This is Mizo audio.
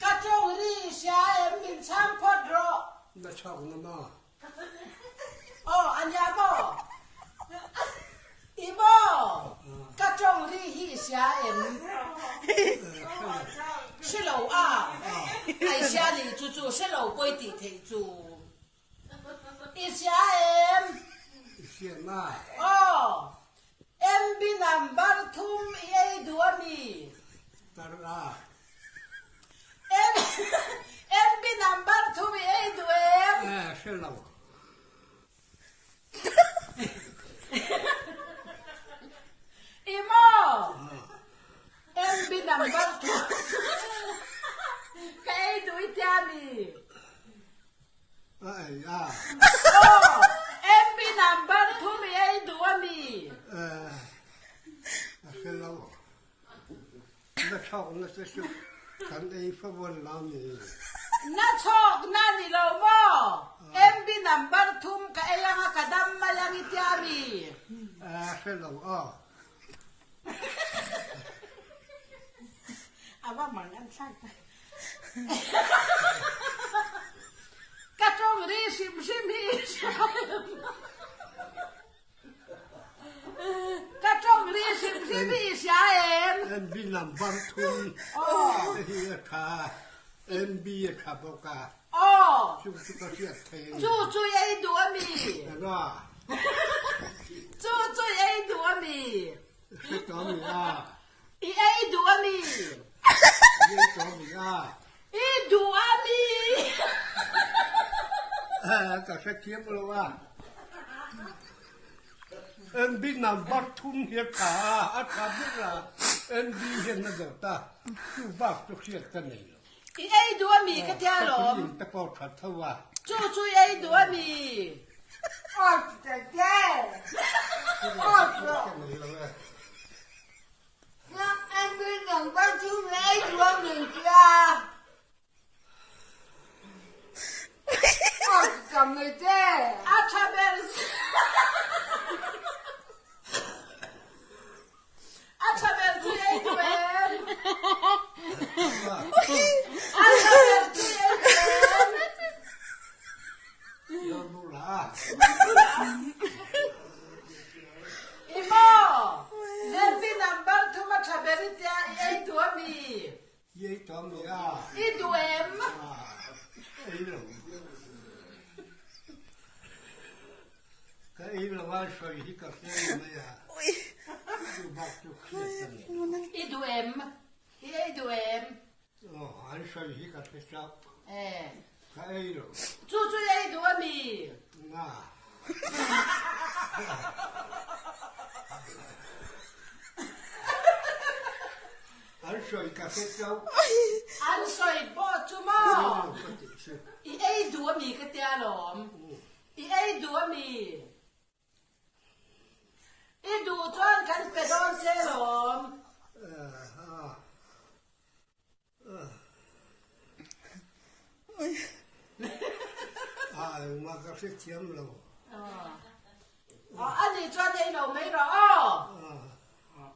Ka tawng ri i hria em min chhang phawt rawh. Na chhak na ma. Aw a nia maw? I maw? Ka tawng ri hi i hria em? Hre lo a, ai hria nih chu chu hre lo pawi tih theih chu. I hria em? I hria na. Aw, MB number thum i ei duh a mi? Tar a. MB number thum i ei duh em? Eh, hre lo. I maw? MB number thum ka ei duh i tia mi? A ei a. Aw, MB number thum i ei duh a mi? Eh, a hre lo. Na chhawk na che chu kan ei fa vuan lo ni. Na chhawk na ni lo maw? MB number thum ka ei anga ka dam mai ang i tia mi? Eh, hre lo aw. A va mang an thlak ta. Ka tawng ri hrim hrim hi i hria em? Ka tawng ri hrim hrim hi i hria em? MB number thum hi a tha, MB a tha bawk a. Aw. Chu chu ka hriat thei a ni. Chu chu i ei duh a mi? Eng a? Chu chu i ei duh a mi? Hre tawh a mi a? I ei duh a mi? I ei tawh a mi a? I duh a mi? Ka hre thiam lo a. MB number thum hi a tha a, a tha ber a, MB hian a zawt a, chu bak chu hriat ka nei lo. I ei duh a mi ka tia lawm. Ka te pawh tha tho a. Chu chu i ei duh a mi? A tha ber A tha ber chu ei duh em? A tha ber chu ei duh em? I maw? Lempi number thum a tha ber i tia i ei duh a mi? I ei tawh mi a? I duh em? Ei lo. Ka ei lo a sawi hi ka hre ni mai a. Chu bak chu hriat ka nei. I duh em? I ei duh em? Aw, an sawi hi ka hre chauh. Eh. Ka ei lo. Chu chu i ei duh a mi? Na. An sawi ka hre chauh. An sawi pawh chu maw? I ei duh a mi ka tia lawm. I ei duh a mi? I duh chuan kan pe dawn che lawm. A engmah ka hrethiam lo. A nih chuan ei lo mai rawh aw.